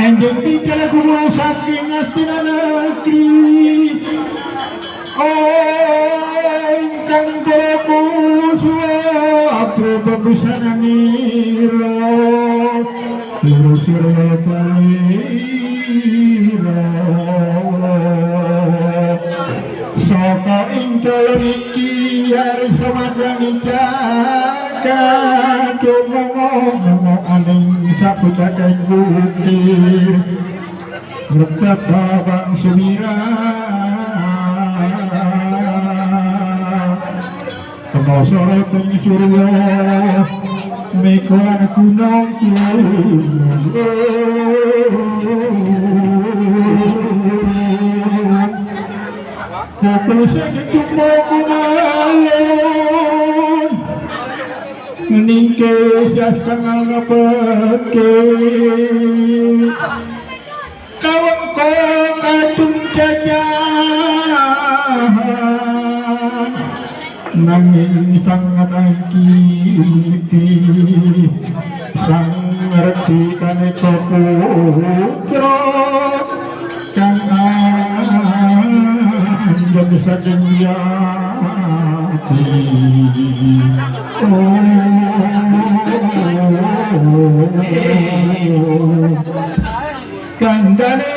Enjing bicara kulo saking Astina negeri. Oh, ingkang para suwa busananira sira kalira saka ing dalem iki arep samadani jagat. Kadung ngomong aning sapucaking bukir Ngrepet babang sumira Kena soroting surya Mega lan gunung Kulo sing cuma kumalun Ningke setengah ngepeke Kawengko kadung jajahan Nanging sang tangkiti Sang redi kaneka putra Kang andhap saking yati. Kandhane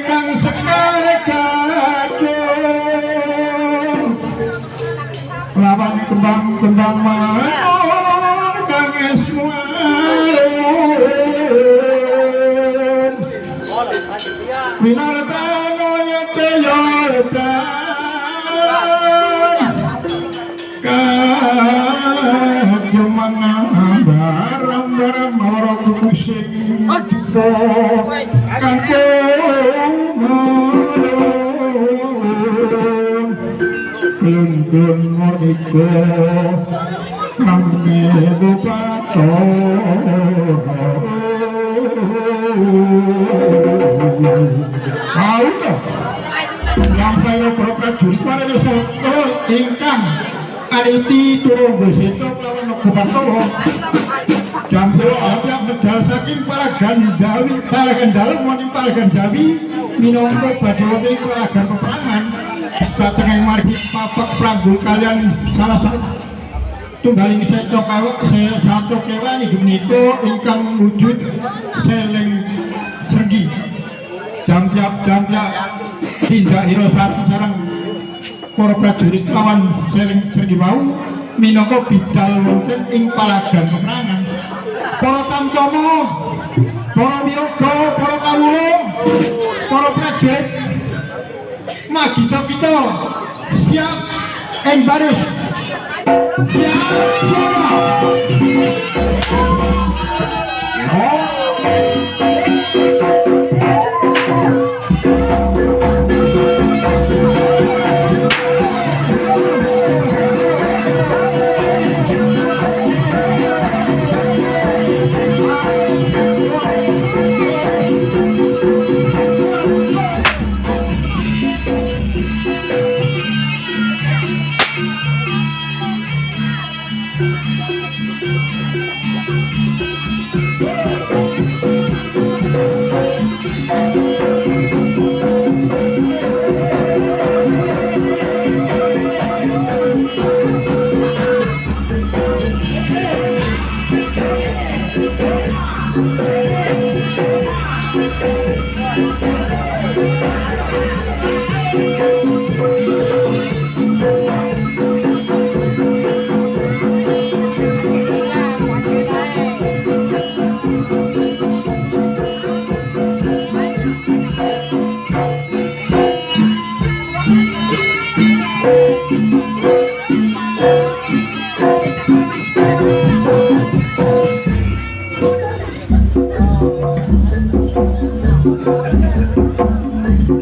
kang sekar kadung lawan kembang-kembang mawar kang esmuarun winartano yata barang-barang mawar kukusing kangkung Klun-klun mordika kang bupato Auto Lampairo para prajurit para saka ingkang ariti turungga seto kelawan Nagapasara Jampil apyak medal saking palagan Jawi palagan dalem wonten palagan Jawi minangka badhe wonten ing palagan peperangan satengahing margi papak pranggul kalian salah satu tunggaling seco kawak satu kewan inggih menika ingkang wujud seleng sregi jampiak-jampiak tindak ira sareng para prajurit lawan seleng sregi wau minangka bidal wonten ing palagan peperangan. Para tamcama, para wiyoga, para kawula, para prajurit magita-kita siap ing baris. Siap.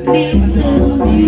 Tinggal